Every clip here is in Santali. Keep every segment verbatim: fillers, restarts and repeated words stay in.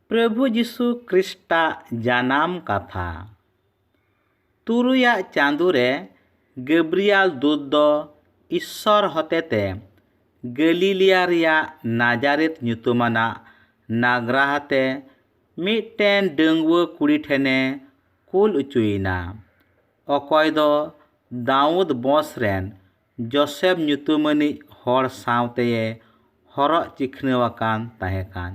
ᱯᱨᱚᱵᱷᱩ ᱡᱤᱥᱩ ᱠᱷᱨᱤᱥᱴᱟᱜ ᱡᱟᱱᱟᱢ ᱠᱟᱛᱷᱟ᱾ ᱛᱩᱨᱩᱭᱟᱜ ᱪᱟᱸᱫᱳ ᱨᱮ ᱜᱟᱵᱨᱤᱭᱟᱞ ᱫᱩᱛ ᱫᱚ ᱤᱥᱥᱚᱨ ᱦᱚᱛᱮᱛᱮ ᱜᱟᱹᱞᱤᱞᱤᱭᱟ ᱨᱮᱭᱟᱜ ᱱᱟᱡᱟᱨᱮᱛ ᱧᱩᱛᱩᱢᱟᱱᱟᱜ ᱱᱟᱜᱽᱨᱟᱦᱟ ᱛᱮ ᱢᱤᱫᱴᱮᱱ ᱰᱟᱺᱜᱩᱣᱟᱹ ᱠᱩᱲᱤ ᱴᱷᱮᱱᱮ ᱠᱩᱞ ᱚᱪᱚᱭᱮᱱᱟ, ᱚᱠᱚᱭ ᱫᱚ ᱫᱟᱣᱩᱫ ᱵᱚᱸᱥ ᱨᱮᱱ ᱡᱳᱥᱮᱯ ᱧᱩᱛᱩᱢᱟᱱᱤᱡ ᱦᱚᱲ ᱥᱟᱶᱛᱮᱭᱮ ᱦᱚᱨᱚᱜ ᱪᱤᱠᱷᱱᱟᱹᱣ ᱟᱠᱟᱱ ᱛᱟᱦᱮᱸ ᱠᱟᱱ᱾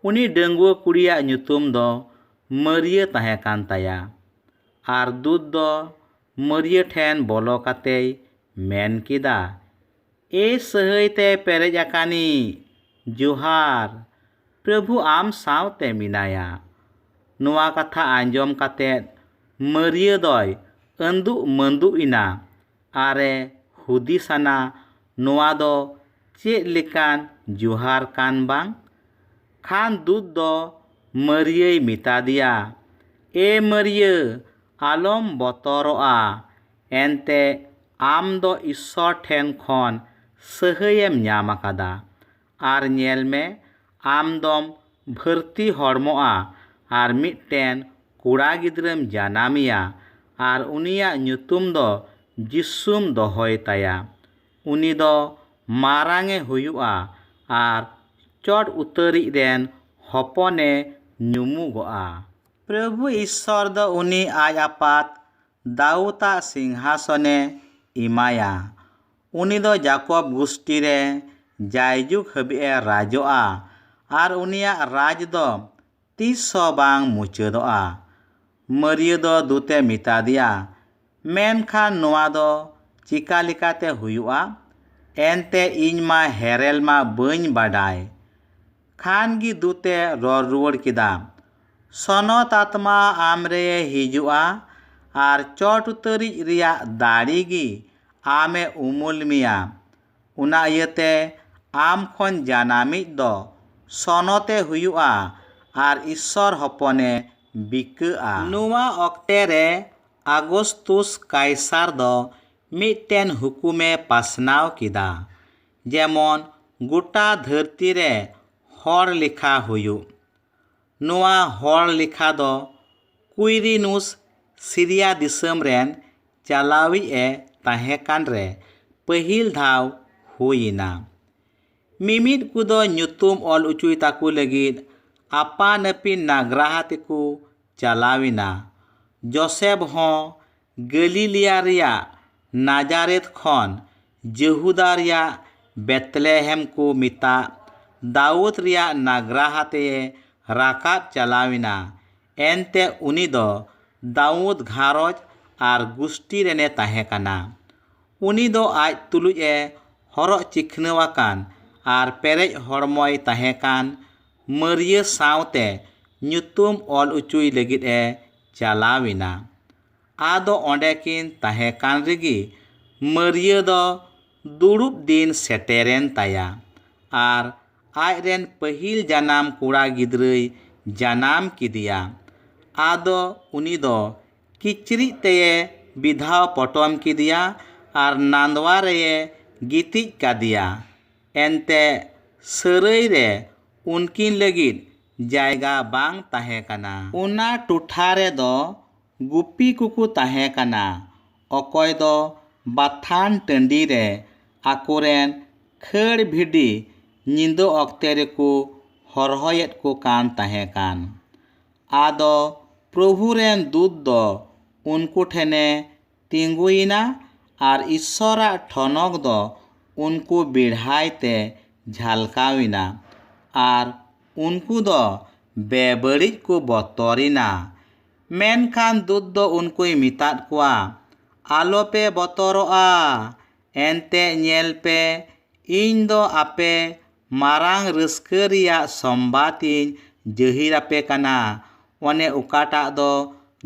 ᱩᱱᱤ ᱰᱟᱺᱜᱩᱣᱟᱹ ᱠᱩᱲᱤᱭᱟᱜ ᱧᱩᱛᱩᱢ ᱫᱚ ᱢᱟᱹᱨᱤᱭᱟᱹ ᱛᱟᱦᱮᱸ ᱠᱟᱱ ᱛᱟᱭᱟ᱾ ᱟᱨ ᱫᱩᱛ ᱫᱚ ᱢᱟᱹᱨᱤᱭᱟᱹ ᱴᱷᱮᱱ ᱵᱚᱞᱚ ᱠᱟᱛᱮᱭ ᱢᱮᱱ ᱠᱮᱫᱟ, "ᱮ ᱥᱟᱹᱦᱟᱹᱭ ᱛᱮ ᱯᱮᱨᱮᱡ ᱟᱠᱟᱱᱤᱡ, ᱡᱚᱦᱟᱨ, ᱯᱨᱚᱵᱷᱩ ᱟᱢ ᱥᱟᱶᱛᱮ ᱢᱮᱱᱟᱭᱟ᱾" ᱱᱚᱣᱟ ᱠᱟᱛᱷᱟ ᱟᱸᱡᱚᱢ ᱠᱟᱛᱮ ᱢᱟᱹᱨᱤᱭᱟᱹ ᱫᱚᱭ ᱟᱹᱱᱫᱩᱜ ᱢᱟᱹᱱᱫᱩᱜ ᱮᱱᱟ ᱟᱨᱮ ᱦᱩᱫᱤᱥᱟᱱᱟ, "ᱱᱚᱣᱟ ᱫᱚ ᱪᱮᱫ ᱞᱮᱠᱟᱱ ᱡᱚᱦᱟᱨ ᱠᱟᱱ ᱵᱟᱝ?" ᱠᱷᱟᱱ ᱫᱩᱛ ᱫᱚ ᱢᱟᱹᱨᱤᱭᱟᱹᱭ ᱢᱮᱛᱟ ᱫᱮᱭᱟ, "ᱮ ᱢᱟᱹᱨᱤᱭᱟᱹ, ᱟᱞᱚᱢ ᱵᱚᱛᱚᱨᱚᱜᱼᱟ, ᱮᱱᱛᱮ ᱟᱢ ᱫᱚ ᱤᱥᱥᱚᱨ ᱴᱷᱮᱱ ᱠᱷᱚᱱ ᱥᱟᱹᱦᱟᱹᱭᱮᱢ ᱧᱟᱢ ᱟᱠᱟᱫᱟ᱾ ᱟᱨ ᱧᱮᱞ ᱢᱮ, ᱟᱢ ᱫᱚᱢ ᱵᱷᱟᱹᱨᱛᱤ ᱦᱚᱲᱢᱚᱜᱼᱟ ᱟᱨ ᱢᱤᱫᱴᱮᱱ ᱠᱚᱲᱟ ᱜᱤᱫᱽᱨᱟᱹᱢ ᱡᱟᱱᱟᱢᱮᱭᱟ, ᱟᱨ ᱩᱱᱤᱭᱟᱜ ᱧᱩᱛᱩᱢ ᱫᱚ ᱡᱤᱥᱩᱢ ᱫᱚᱦᱚᱭ ᱛᱟᱭᱟ᱾ ᱩᱱᱤ ᱫᱚ ᱢᱟᱨᱟᱝ ᱮ ᱦᱩᱭᱩᱜᱼᱟ ᱟᱨ ᱪᱚᱴ ᱩᱛᱟᱹᱨᱤᱡ ᱨᱮᱱ ᱦᱚᱯᱚᱱᱮ ᱧᱩᱢᱩᱜᱚᱜᱼᱟ᱾ ᱯᱨᱚᱵᱷᱩ ᱤᱥᱥᱚᱨ ᱫᱚ ᱩᱱᱤ ᱟᱡ ᱟᱯᱟᱛ ᱫᱟᱣᱩᱫᱟᱜ ᱥᱤᱝᱦᱟᱥᱚᱱᱮ ᱮᱢᱟᱭᱟ᱾ ᱩᱱᱤ ᱫᱚ ᱡᱟᱠᱚᱵ ᱜᱩᱥᱴᱤ ᱨᱮ ᱡᱟᱭᱡᱩᱜᱽ ᱦᱟᱹᱵᱤᱡ ᱮ ᱨᱟᱡᱚᱜᱼᱟ, ᱟᱨ ᱩᱱᱤᱭᱟᱜ ᱨᱟᱡᱽ ᱫᱚ ᱛᱤᱥ ᱦᱚᱸ ᱵᱟᱝ ᱢᱩᱪᱟᱹᱫᱚᱜᱼᱟ᱾ ᱢᱟᱹᱨᱤᱭᱟᱹ ᱫᱚ ᱫᱩᱛᱮ ᱢᱮᱛᱟ ᱫᱮᱭᱟ, "ᱢᱮᱱᱠᱷᱟᱱ ᱱᱚᱣᱟ ᱫᱚ ᱪᱤᱠᱟ ᱞᱮᱠᱟᱛᱮ ᱦᱩᱭᱩᱜᱼᱟ? ᱮᱱᱛᱮ ᱤᱧ ᱢᱟ ᱦᱮᱨᱮᱞ ᱢᱟ ᱵᱟᱹᱧ ᱵᱟᱰᱟᱭ᱾" ᱠᱷᱟᱱ ᱜᱮ ᱫᱩᱛᱮ ᱨᱚᱲ ᱨᱩᱣᱟᱹᱲ ᱠᱮᱫᱟ, "ᱥᱚᱱᱚᱛ ᱟᱛᱢᱟ ᱟᱢ ᱨᱮ ᱦᱤᱡᱩᱜᱼᱟ, ᱟᱨ ᱪᱚᱴ ᱩᱛᱟᱹᱨᱤᱡ ᱨᱮᱭᱟᱜ ᱫᱟᱲᱮ ᱜᱮ ᱟᱢᱮ ᱩᱢᱩᱞ ᱢᱮᱭᱟ᱾ ᱚᱱᱟ ᱤᱭᱟᱹᱛᱮ ᱟᱢ ᱠᱷᱚᱱ ᱡᱟᱱᱟᱢᱤᱡ ᱫᱚ ᱥᱚᱱᱚᱛᱮ ᱦᱩᱭᱩᱜᱼᱟ ᱟᱨ ᱤᱥᱥᱚᱨ ᱦᱚᱯᱚᱱᱮ ᱵᱤᱠᱟᱹᱜᱼᱟ᱾" ᱱᱚᱣᱟ ᱚᱠᱛᱮ ᱨᱮ ᱟᱜᱚᱥᱛᱩᱥ ᱠᱟᱭᱥᱟᱨ ᱫᱚ ᱢᱤᱫᱴᱮᱱ ᱦᱩᱠᱩᱢᱮ ᱯᱟᱥᱱᱟᱣ ᱠᱮᱫᱟ, ᱡᱮᱢᱚᱱ ᱜᱚᱴᱟ ᱫᱷᱟᱹᱨᱛᱤ ᱨᱮ ᱦᱚᱲ ᱞᱮᱠᱷᱟ ᱦᱩᱭᱩᱜ᱾ ᱱᱚᱣᱟ ᱦᱚᱲ ᱞᱮᱠᱷᱟ ᱫᱚ ᱠᱩᱭᱨᱤᱱᱩᱥ ᱥᱤᱨᱤᱭᱟ ᱫᱤᱥᱚᱢ ᱨᱮᱱ ᱪᱟᱞᱟᱣᱤᱡ ᱮ ᱛᱟᱦᱮᱸ ᱠᱟᱱ ᱨᱮ ᱯᱟᱹᱦᱤᱞ ᱫᱷᱟᱣ ᱦᱩᱭ ᱮᱱᱟ᱾ ᱢᱤᱢᱤᱫ ᱠᱚᱫᱚ ᱧᱩᱛᱩᱢ ᱚᱞ ᱚᱪᱚᱭ ᱛᱟᱠᱚ ᱞᱟᱹᱜᱤᱫ ᱟᱯᱟᱱ ᱟᱹᱯᱤᱱ ᱱᱟᱜᱽᱨᱟᱦᱟ ᱛᱮᱠᱚ ᱪᱟᱞᱟᱣ ᱮᱱᱟ᱾ ᱡᱳᱥᱮᱵ ᱦᱚᱸ ᱜᱟᱹᱞᱤᱞᱤᱭᱟ ᱨᱮᱭᱟᱜ ᱱᱟᱡᱟᱨᱮᱛ ᱠᱷᱚᱱ ᱡᱮᱦᱩᱫᱟ ᱨᱮᱭᱟᱜ ᱵᱮᱛᱞᱮᱦᱮᱢ ᱠᱚ ᱢᱮᱛᱟᱜ ᱫᱟᱣᱩᱫ ᱨᱮᱭᱟᱜ ᱱᱟᱜᱽᱨᱟᱦᱟ ᱛᱮᱭ ᱨᱟᱠᱟᱵ ᱪᱟᱞᱟᱣ ᱮᱱᱟ᱾ ᱮᱱᱛᱮ ᱩᱱᱤ ᱫᱚ ᱫᱟᱣᱩᱫ ᱜᱷᱟᱨᱚᱸᱡᱽ ᱟᱨ ᱜᱩᱥᱴᱤ ᱨᱮᱱᱮ ᱛᱟᱦᱮᱸ ᱠᱟᱱᱟ᱾ ᱩᱱᱤ ᱫᱚ ᱟᱡ ᱛᱩᱞᱩᱡ ᱮ ᱦᱚᱨᱚᱜ ᱪᱤᱠᱷᱱᱟᱹᱣ ᱟᱠᱟᱱ ᱟᱨ ᱯᱮᱨᱮᱡ ᱦᱚᱲᱢᱚᱭ ᱛᱟᱦᱮᱸ ᱠᱟᱱ ᱢᱟᱹᱨᱭᱟᱹ ᱥᱟᱶᱛᱮ ᱧᱩᱛᱩᱢ ᱚᱞ ᱚᱪᱚᱭ ᱞᱟᱹᱜᱤᱫ ᱮ ᱪᱟᱞᱟᱣ ᱮᱱᱟ᱾ ᱟᱫᱚ ᱚᱸᱰᱮ ᱠᱤᱱ ᱛᱟᱦᱮᱸ ᱠᱟᱱ ᱨᱮᱜᱮ ᱢᱟᱹᱨᱭᱟᱹ ᱫᱚ ᱫᱩᱲᱩᱵ ᱫᱤᱱ ᱥᱮᱴᱮᱨᱮᱱ ᱛᱟᱭᱟ ᱟᱨ ᱟᱡ ᱨᱮᱱ ᱯᱟᱹᱦᱤᱞ ᱡᱟᱱᱟᱢ ᱠᱚᱲᱟ ᱜᱤᱫᱽᱨᱟᱹᱭ ᱡᱟᱱᱟᱢ ᱠᱮᱫᱮᱭᱟ᱾ ᱟᱫᱚ ᱩᱱᱤ ᱫᱚ ᱠᱤᱪᱨᱤᱡ ᱛᱮᱭᱮ ᱵᱤᱫᱷᱟᱣ ᱯᱚᱴᱚᱢ ᱠᱮᱫᱮᱭᱟ ᱟᱨ ᱱᱟᱸᱫᱣᱟ ᱨᱮᱭᱮ ᱜᱤᱛᱤᱡ ᱠᱟᱫᱮᱭᱟ᱾ ᱮᱱᱛᱮ ᱥᱟᱹᱨᱟᱹᱭ ᱨᱮ ᱩᱱᱠᱤᱱ ᱞᱟᱹᱜᱤᱫ ᱡᱟᱭᱜᱟ ᱵᱟᱝ ᱛᱟᱦᱮᱸ ᱠᱟᱱᱟ᱾ ᱚᱱᱟ ᱴᱚᱴᱷᱟ ᱨᱮᱫᱚ ᱜᱩᱯᱤ ᱠᱚᱠᱚ ᱛᱟᱦᱮᱸ ᱠᱟᱱᱟ, ᱚᱠᱚᱭ ᱫᱚ ᱵᱟᱛᱷᱟᱱ ᱴᱟᱺᱰᱤ ᱨᱮ ᱟᱠᱚᱨᱮᱱ ᱠᱷᱟᱹᱲ ᱵᱷᱤᱰᱤ ᱧᱤᱫᱟᱹ ᱚᱠᱛᱮ ᱨᱮᱠᱚ ᱦᱚᱨᱦᱚᱭᱮᱫ ᱠᱚ ᱠᱟᱱ ᱛᱟᱦᱮᱸ ᱠᱟᱱ᱾ ᱟᱫᱚ ᱯᱨᱚᱵᱷᱩ ᱨᱮᱱ ᱫᱩᱛ ᱫᱚ ᱩᱱᱠᱩ ᱴᱷᱮᱱᱮ ᱛᱤᱸᱜᱩᱭᱮᱱᱟ ᱟᱨ ᱤᱥᱥᱚᱨᱟᱜ ᱴᱷᱚᱱᱚᱠ ᱫᱚ ᱩᱱᱠᱩ ᱵᱮᱲᱦᱟᱭ ᱛᱮ ᱡᱷᱟᱞᱠᱟᱣ ᱮᱱᱟ ᱟᱨ ᱩᱱᱠᱩ ᱫᱚ ᱵᱮᱵᱟᱹᱲᱤᱡ ᱠᱚ ᱵᱚᱛᱚᱨᱮᱱᱟ᱾ ᱢᱮᱱᱠᱷᱟᱱ ᱫᱩᱛ ᱫᱚ ᱩᱱᱠᱩᱭ ᱢᱮᱛᱟᱫ ᱠᱚᱣᱟ, "ᱟᱞᱚᱯᱮ ᱵᱚᱛᱚᱨᱚᱜᱼᱟ, ᱮᱱᱛᱮ ᱧᱮᱞ ᱯᱮ, ᱤᱧ ᱫᱚ ᱟᱯᱮ ᱢᱟᱨᱟᱝ ᱨᱟᱹᱥᱠᱟᱹ ᱨᱮᱭᱟᱜ ᱥᱚᱢᱵᱟᱫ ᱤᱧ ᱡᱟᱹᱦᱤᱨ ᱟᱯᱮ ᱠᱟᱱᱟ, ᱚᱱᱮ ᱚᱠᱟᱴᱟᱜ ᱫᱚ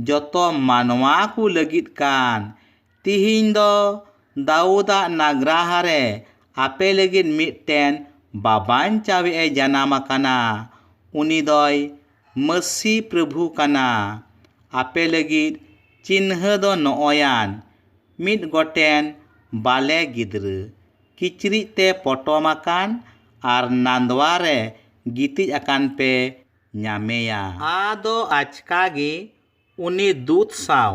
ᱡᱚᱛᱚ ᱢᱟᱱᱣᱟ ᱠᱚ ᱞᱟᱹᱜᱤᱫ ᱠᱟᱱ᱾ ᱛᱤᱦᱤᱧ ᱫᱚ ᱫᱟᱣᱩᱫᱟᱜ ᱱᱟᱜᱽᱨᱟᱦᱟ ᱨᱮ ᱟᱯᱮ ᱞᱟᱹᱜᱤᱫ ᱢᱤᱫᱴᱮᱱ ᱵᱟᱵᱟᱧᱪᱟᱣᱤᱡ ᱮ ᱡᱟᱱᱟᱢ ᱟᱠᱟᱱᱟ᱾ ᱩᱱᱤ ᱫᱚᱭ ᱢᱟᱹᱥᱤ ᱯᱨᱚᱵᱷᱩ ᱠᱟᱱᱟ᱾ ᱟᱯᱮ ᱞᱟᱹᱜᱤᱫ ᱪᱤᱱᱦᱟᱹ ᱫᱚ ᱱᱚᱜᱼᱚᱭᱟᱱ, ᱢᱤᱫ ᱜᱚᱴᱮᱱ ᱵᱟᱞᱮ ᱜᱤᱫᱽᱨᱟᱹ, ᱠᱤᱪᱨᱤᱡ ᱛᱮ ᱯᱚᱴᱚᱢ ᱟᱠᱟᱱ ᱟᱨ ᱱᱟᱸᱫᱣᱟ ᱨᱮ ᱜᱤᱛᱤᱡ ᱟᱠᱟᱱ ᱯᱮ ᱧᱟᱢᱮᱭᱟ᱾ ᱟᱫᱚ ᱟᱪᱠᱟ ᱜᱮ ᱩᱱᱤ ᱫᱩᱛ ᱥᱟᱶ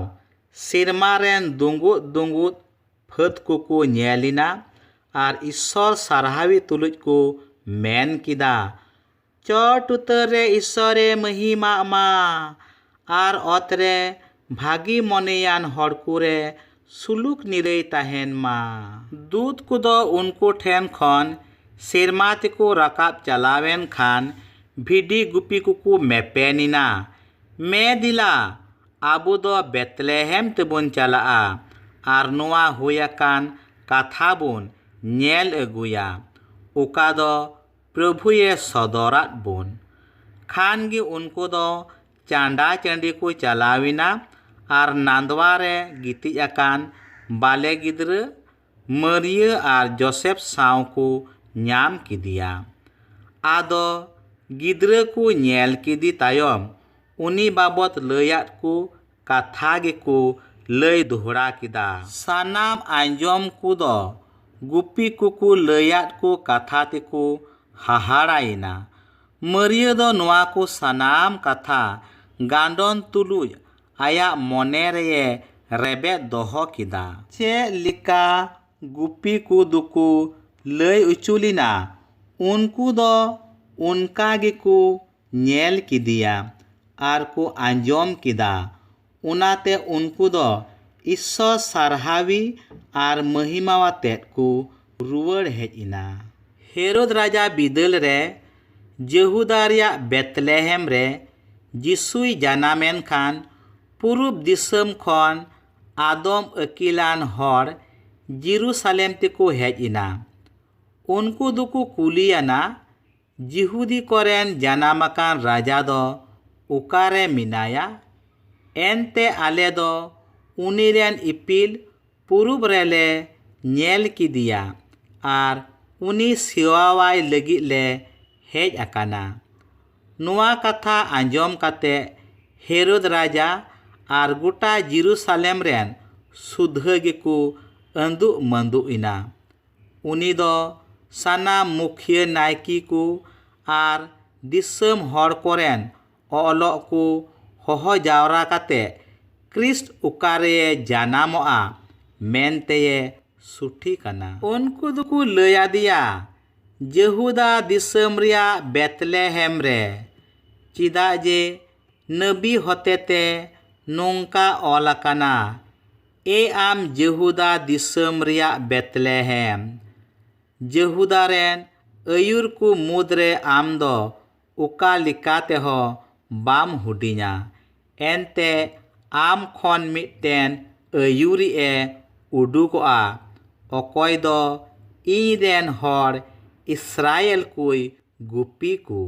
ᱥᱮᱨᱢᱟ ᱨᱮᱱ ᱫᱩᱸᱜᱩᱫ ᱫᱩᱸᱜᱩᱫ ᱯᱷᱟᱹᱫ ᱠᱚᱠᱚ ᱧᱮᱞ ᱮᱱᱟ ᱟᱨ ᱤᱥᱥᱚᱨ ᱥᱟᱨᱦᱟᱣᱤ ᱛᱩᱞᱩᱡ ᱠᱚ ᱢᱮᱱ ᱠᱮᱫᱟ, "ᱪᱚᱴ ᱩᱛᱟᱹᱨ ᱨᱮ ᱤᱥᱥᱚᱨᱮ ᱢᱟᱹᱦᱤᱢᱟᱜ ᱢᱟ ᱟᱨ ᱚᱛ ᱨᱮ ᱵᱷᱟᱹᱜᱤ ᱢᱚᱱᱮᱭᱟᱱ ᱦᱚᱲ ᱠᱚᱨᱮ ᱥᱩᱞᱩᱠ ᱱᱤᱨᱟᱹᱭ ᱛᱟᱦᱮᱱ ᱢᱟ᱾" ᱫᱩᱛ ᱠᱚᱫᱚ ᱩᱱᱠᱩ ᱴᱷᱮᱱ ᱠᱷᱚᱱ ᱥᱮᱨᱢᱟ ᱛᱮᱠᱚ ᱨᱟᱠᱟᱵ ᱪᱟᱞᱟᱣᱮᱱ ᱠᱷᱟᱱ ᱵᱷᱤᱰᱤ ᱜᱩᱯᱤ ᱠᱚᱠᱚ ᱢᱮᱯᱮᱱ ᱮᱱᱟ, "ᱢᱮ ᱫᱮᱞᱟ, ᱟᱵᱚ ᱫᱚ ᱵᱮᱛᱞᱮᱦᱮᱢ ᱛᱮᱵᱚᱱ ᱪᱟᱞᱟᱜᱼᱟ ᱟᱨ ᱱᱚᱣᱟ ᱦᱩᱭ ᱟᱠᱟᱱ ᱠᱟᱛᱷᱟ ᱵᱚᱱ ᱧᱮᱞ ᱟᱹᱜᱩᱭᱟ, ᱚᱠᱟ ᱫᱚ ᱯᱨᱚᱵᱷᱩᱭᱮ ᱥᱚᱫᱚᱨᱟᱫ ᱵᱚᱱ᱾" ᱠᱷᱟᱱ ᱜᱮ ᱩᱱᱠᱩ ᱫᱚ ᱪᱟᱸᱰᱟ ᱪᱟᱸᱰᱤ ᱠᱚ ᱪᱟᱞᱟᱣ ᱮᱱᱟ ᱟᱨ ᱱᱟᱸᱫᱣᱟ ᱨᱮ ᱜᱤᱛᱤᱡ ᱟᱠᱟᱱ ᱵᱟᱞᱮ ᱜᱤᱫᱽᱨᱟᱹ ᱢᱟᱹᱨᱤᱭᱟᱹ ᱟᱨ ᱡᱳᱥᱮᱯ ᱥᱟᱶ ᱠᱚ ᱧᱟᱢ ᱠᱮᱫᱮᱭᱟ᱾ ᱟᱫᱚ ᱜᱤᱫᱽᱨᱟᱹ ᱠᱚ ᱧᱮᱞ ᱠᱮᱫᱮ ᱛᱟᱭᱚᱢ ᱩᱱᱤ ᱵᱟᱵᱚᱫ ᱞᱟᱹᱭᱟᱫ ᱠᱚ ᱠᱟᱛᱷᱟ ᱜᱮᱠᱚ ᱞᱟᱹᱭ ᱫᱚᱦᱲᱟ ᱠᱮᱫᱟ᱾ ᱥᱟᱱᱟᱢ ᱟᱸᱡᱚᱢ ᱠᱚᱫᱚ ᱜᱩᱯᱤ ᱠᱚᱠᱚ ᱞᱟᱹᱭᱟᱫ ᱠᱚ ᱠᱟᱛᱷᱟ ᱛᱮᱠᱚ ᱦᱟᱦᱟᱲᱟᱭᱮᱱᱟ᱾ ᱢᱟᱹᱨᱤᱭᱟᱹ ᱫᱚ ᱱᱚᱣᱟ ᱠᱚ ᱥᱟᱱᱟᱢ ᱠᱟᱛᱷᱟ ᱜᱟᱸᱰᱚᱱ ᱛᱩᱞᱩᱡ ᱟᱭᱟᱜ ᱢᱚᱱᱮ ᱨᱮᱭᱮ ᱨᱮᱵᱮᱫ ᱫᱚᱦᱚ ᱠᱮᱫᱟ᱾ ᱪᱮᱫ ᱞᱮᱠᱟ ᱜᱩᱯᱤ ᱠᱚ ᱫᱚᱠᱚ ᱞᱟᱹᱭ ᱚᱪᱚ ᱞᱮᱱᱟ, ᱩᱱᱠᱩ ᱫᱚ ᱚᱱᱠᱟ ᱜᱮᱠᱚ ᱧᱮᱞ ᱠᱮᱫᱮᱭᱟ ᱟᱨ ᱠᱚ ᱟᱸᱡᱚᱢ ᱠᱮᱫᱟ᱾ ᱚᱱᱟᱛᱮ ᱩᱱᱠᱩ ᱫᱚ ᱤᱥᱥᱚᱨ ᱥᱟᱨᱦᱟᱣᱤ ᱟᱨ ᱢᱟᱹᱦᱤᱢᱟᱣᱟᱛᱮᱫ ᱠᱚ ᱨᱩᱣᱟᱹᱲ ᱦᱮᱡ ᱮᱱᱟ᱾ ᱦᱮᱨᱳᱫ ᱨᱟᱡᱟ ᱵᱤᱫᱟᱹᱞ ᱨᱮ ᱡᱮᱦᱩᱫᱟ ᱨᱮᱭᱟᱜ ᱵᱮᱛᱞᱮᱦᱮᱢ ᱨᱮ ᱡᱤᱥᱩᱭ ᱡᱟᱱᱟᱢᱮᱱ ᱠᱷᱟᱱ ᱯᱩᱨᱩᱵ ᱫᱤᱥᱚᱢ ᱠᱷᱚᱱ ᱟᱫᱚᱢ ᱟᱹᱠᱤᱞᱟᱱ ᱦᱚᱲ ᱡᱮᱨᱩᱥᱟᱞᱮᱢ ᱛᱮᱠᱚ ᱦᱮᱡ ᱮᱱᱟ᱾ ᱩᱱᱠᱩ ᱫᱚᱠᱚ ᱠᱩᱞᱤᱭᱟᱱᱟ, "ᱡᱤᱦᱩᱫᱤ ᱠᱚᱨᱮᱱ ᱡᱟᱱᱟᱢ ᱟᱠᱟᱱ ᱨᱟᱡᱟ ᱫᱚ ᱚᱠᱟᱨᱮ ᱢᱮᱱᱟᱭᱟ? ᱮᱱᱛᱮ ᱟᱞᱮ ᱫᱚ ᱩᱱᱤ ᱨᱮᱱ ᱤᱯᱤᱞ ᱯᱩᱨᱩᱵ ᱨᱮᱞᱮ ᱧᱮᱞ ᱠᱮᱫᱮᱭᱟ ᱟᱨ ᱩᱱᱤ ᱥᱮᱣᱟᱣᱟᱭ ᱞᱟᱹᱜᱤᱫ ᱞᱮ ᱦᱮᱡ ᱟᱠᱟᱱᱟ᱾" ᱱᱚᱣᱟ ᱠᱟᱛᱷᱟ ᱟᱸᱡᱚᱢ ᱠᱟᱛᱮ ᱦᱮᱨᱳᱫ ᱨᱟᱡᱟ ᱟᱨ ᱜᱚᱴᱟ ᱡᱮᱨᱩᱥᱟᱞᱮᱢ ᱨᱮᱱ ᱥᱩᱫᱷᱟᱹ ᱜᱮᱠᱚ ᱟᱹᱸᱫᱩᱜ ᱢᱟᱹᱸᱫᱩᱜ ᱮᱱᱟ᱾ ᱩᱱᱤ ᱫᱚ ᱥᱟᱱᱟᱢ ᱢᱩᱠᱷᱤᱭᱟᱹ ᱱᱟᱭᱠᱮ ᱠᱚ ᱟᱨ ᱫᱤᱥᱚᱢ ᱦᱚᱲ ᱠᱚᱨᱮᱱ ᱚᱞᱚᱜ ᱠᱚ ᱦᱚᱦᱚ ᱡᱟᱣᱨᱟ ᱠᱟᱛᱮ ᱠᱨᱤᱥᱴ ᱚᱠᱟᱨᱮᱭᱮ ᱡᱟᱱᱟᱢᱚᱜᱼᱟ ᱢᱮᱱᱛᱮᱭᱮ ᱥᱩᱴᱷᱤ ᱠᱟᱱᱟ᱾ ᱩᱱᱠᱩ ᱫᱚᱠᱚ ᱞᱟᱹᱭ ᱟᱫᱮᱭᱟ, ᱡᱮᱦᱩᱫᱟ ᱫᱤᱥᱚᱢ ᱨᱮᱭᱟᱜ ᱵᱮᱛᱞᱮᱦᱮᱢ ᱨᱮ, ᱪᱮᱫᱟᱜ ᱡᱮ ᱱᱟᱹᱵᱤ ᱦᱚᱛᱮᱛᱮ ᱱᱚᱝᱠᱟ ᱚᱞ ᱟᱠᱟᱱᱟ, ᱮ ᱟᱢ ᱡᱮᱦᱩᱫᱟ ᱫᱤᱥᱚᱢ ᱨᱮᱭᱟᱜ ᱵᱮᱛᱞᱮᱦᱮᱢ, ᱡᱮᱦᱩᱫᱟ ᱨᱮᱱ ᱟᱹᱭᱩᱨ ᱠᱚ ᱢᱩᱫᱽᱨᱮ ᱟᱢ ᱫᱚ ᱚᱠᱟ ᱞᱮᱠᱟ ᱛᱮᱦᱚᱸ ᱵᱟᱢ ᱦᱩᱰᱤᱧᱟ᱾ ᱮᱱᱛᱮ ᱟᱢ ᱠᱷᱚᱱ ᱢᱤᱫᱴᱮᱱ ᱟᱹᱭᱩᱨᱤᱡ ᱮ ᱩᱰᱩᱠᱚᱜᱼᱟ, ᱚᱠᱚᱭ ᱫᱚ ᱤᱧ ᱨᱮᱱ ᱦᱚᱲ ᱤᱥᱨᱟᱭᱮᱞ ᱠᱚᱭ ᱜᱩᱯᱤ ᱠᱚ᱾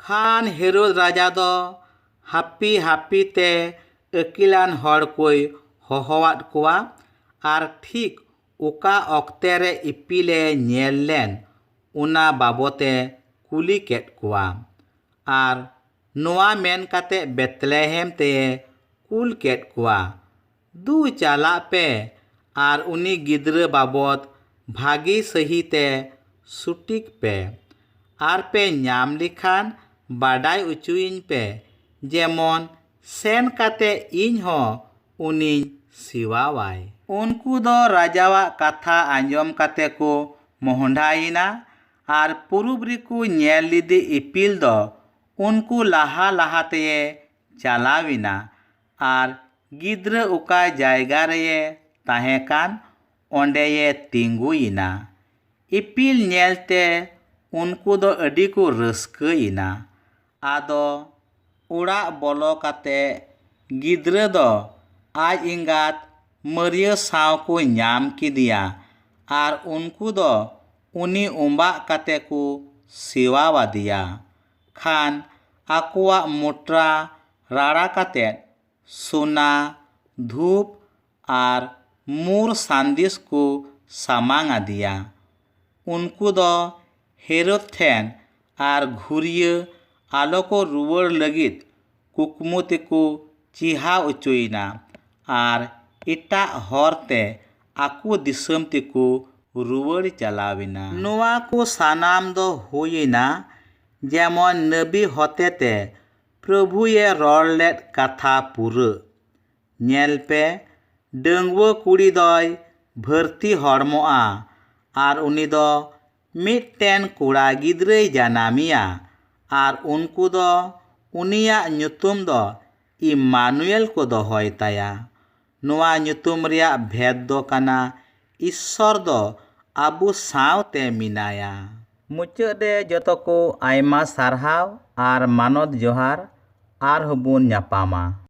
ᱠᱷᱟᱱ ᱦᱮᱨᱳᱫ ᱨᱟᱡᱟ ᱫᱚ ᱦᱟᱹᱯᱤ ᱦᱟᱹᱯᱤ ᱛᱮ ᱟᱹᱠᱤᱞᱟᱱ ᱦᱚᱲ ᱠᱚᱭ ᱦᱚᱦᱚᱣᱟᱫ ᱠᱚᱣᱟ ᱟᱨ ᱴᱷᱤᱠ ᱚᱠᱟ ᱚᱠᱛᱮ ᱨᱮ ᱤᱯᱤᱞᱮ ᱧᱮᱞ ᱞᱮᱱ, ᱚᱱᱟ ᱵᱟᱵᱚᱛᱮ ᱠᱩᱞᱤ ᱠᱮᱫ ᱠᱚᱣᱟ᱾ ᱟᱨ ᱱᱚᱣᱟ ᱢᱮᱱ ᱠᱟᱛᱮ ᱵᱮᱛᱞᱮᱦᱮᱢ ᱛᱮᱭᱮ ᱠᱩᱞ ᱠᱮᱫ ᱠᱚᱣᱟ, ᱫᱩ ᱪᱟᱞᱟᱜ ᱯᱮ ᱟᱨ ᱩᱱᱤ ᱜᱤᱫᱽᱨᱟᱹ ᱵᱟᱵᱚᱫ ᱵᱷᱟᱹᱜᱤ ᱥᱟᱹᱦᱤ ᱛᱮ ᱥᱩᱴᱤᱠ ᱯᱮ᱾ ᱟᱨ ᱯᱮ ᱧᱟᱢ ᱞᱮᱠᱷᱟᱱ ᱵᱟᱰᱟᱭ ᱚᱪᱚᱭᱤᱧ ᱯᱮ, ᱡᱮᱢᱚᱱ ᱥᱮᱱ ᱠᱟᱛᱮ ᱤᱧ ᱦᱚᱸ ᱩᱱᱤᱧ ᱥᱮᱣᱟᱣᱟᱭ᱾ ᱩᱱᱠᱩ ᱫᱚ ᱨᱟᱡᱟᱣᱟᱜ ᱠᱟᱛᱷᱟ ᱟᱸᱡᱚᱢ ᱠᱟᱛᱮ ᱠᱚ ᱢᱚᱦᱰᱟᱭᱮᱱᱟ, ᱟᱨ ᱯᱩᱨᱩᱵ ᱨᱮᱠᱚ ᱧᱮᱞ ᱞᱮᱫᱮ ᱤᱯᱤᱞ ᱫᱚ ᱩᱱᱠᱩ ᱞᱟᱦᱟ ᱞᱟᱦᱟ ᱛᱮᱭᱮ ᱪᱟᱞᱟᱣᱮᱱᱟ, ᱟᱨ ᱜᱤᱫᱽᱨᱟᱹ ᱚᱠᱟ ᱡᱟᱭᱜᱟ ᱨᱮᱭᱮ ᱛᱟᱦᱮᱸ ᱠᱟᱱ, ᱚᱸᱰᱮᱭᱮ ᱛᱤᱸᱜᱩᱭᱮᱱᱟ᱾ ᱤᱯᱤᱞ ᱧᱮᱞᱛᱮ ᱩᱱᱠᱩ ᱫᱚ ᱟᱹᱰᱤ ᱠᱚ ᱨᱟᱹᱥᱠᱟᱹᱭᱮᱱᱟ᱾ ᱟᱫᱚ ᱚᱲᱟᱜ ᱵᱚᱞᱚ ᱠᱟᱛᱮ ᱜᱤᱫᱽᱨᱟᱹ ᱫᱚ ᱟᱡ ᱮᱸᱜᱟᱛ ᱢᱟᱹᱨᱭᱟᱹ ᱥᱟᱶ ᱠᱚ ᱧᱟᱢ ᱠᱮᱫᱮᱭᱟ, ᱟᱨ ᱩᱱᱠᱩ ᱫᱚ ᱩᱱᱤ ᱚᱵᱟᱜ ᱠᱟᱛᱮ ᱠᱚ ᱥᱮᱣᱟᱣᱟᱫᱮᱭᱟ᱾ ᱠᱷᱟᱱ ᱟᱠᱚᱣᱟᱜ ᱢᱚᱴᱨᱟ ᱨᱟᱲᱟ ᱠᱟᱛᱮ ᱥᱳᱱᱟ, ᱫᱷᱩᱯ ᱟᱨ ᱢᱩᱨ ᱥᱟᱸᱫᱮᱥ ᱠᱚ ᱥᱟᱢᱟᱝ ᱟᱫᱮᱭᱟ᱾ ᱩᱱᱠᱩ ᱫᱚ ᱦᱮᱨᱳᱫ ᱴᱷᱮᱱ ᱟᱨ ᱜᱷᱩᱨᱤᱭᱟᱹ ᱟᱞᱚ ᱠᱚ ᱨᱩᱣᱟᱹᱲ ᱞᱟᱹᱜᱤᱫ ᱠᱩᱠᱢᱩ ᱛᱮᱠᱚ ᱪᱮᱦᱟ ᱚᱪᱚᱭᱮᱱᱟ ᱟᱨ ᱮᱴᱟᱜ ᱦᱚᱨ ᱛᱮ ᱟᱠᱚ ᱫᱤᱥᱚᱢ ᱛᱮᱠᱚ ᱨᱩᱣᱟᱹᱲ ᱪᱟᱞᱟᱣᱮᱱᱟ᱾ ᱱᱚᱣᱟ ᱠᱚ ᱥᱟᱱᱟᱢ ᱫᱚ ᱦᱩᱭᱮᱱᱟ ᱡᱮᱢᱚᱱ ᱱᱟᱹᱵᱤ ᱦᱚᱛᱮᱛᱮ ᱯᱨᱚᱵᱷᱩᱭᱮ ᱨᱚᱲ ᱞᱮᱫ ᱠᱟᱛᱷᱟ ᱯᱩᱨᱟᱹᱜ᱾ ᱧᱮᱞ ᱯᱮ, ᱰᱟᱺᱜᱩᱣᱟᱹ ᱠᱩᱲᱤ ᱫᱚᱭ ᱵᱷᱟᱹᱨᱛᱤ ᱦᱚᱲᱢᱚᱜᱼᱟ ᱟᱨ ᱩᱱᱤ ᱫᱚ ᱢᱤᱫᱴᱮᱱ ᱠᱚᱲᱟ ᱜᱤᱫᱽᱨᱟᱹᱭ ᱡᱟᱱᱟᱢᱮᱭᱟ ᱟᱨ ᱩᱱᱠᱩ ᱫᱚ ᱩᱱᱤᱭᱟᱜ ᱧᱩᱛᱩᱢ ᱫᱚ ᱤᱢᱢᱟᱱᱩᱭᱮᱞ ᱠᱚ ᱫᱚᱦᱚᱭ ᱛᱟᱭᱟ᱾ ᱱᱚᱣᱟ ᱧᱩᱛᱩᱢ ᱨᱮᱭᱟᱜ ᱵᱷᱮᱫ ᱫᱚ ᱠᱟᱱᱟ, ᱤᱥᱥᱚᱨ ᱫᱚ ᱟᱵᱚ ᱥᱟᱶᱛᱮ ᱢᱮᱱᱟᱭᱟ᱾ ᱢᱩᱪᱟᱹᱫ ᱨᱮ ᱡᱚᱛᱚ ᱠᱚ ᱟᱭᱢᱟ ᱥᱟᱨᱦᱟᱣ ᱟᱨ ᱢᱟᱱᱚᱛ ᱡᱚᱦᱟᱨ᱾ ᱟᱨᱦᱚᱸ ᱵᱚᱱ ᱧᱟᱯᱟᱢᱟ᱾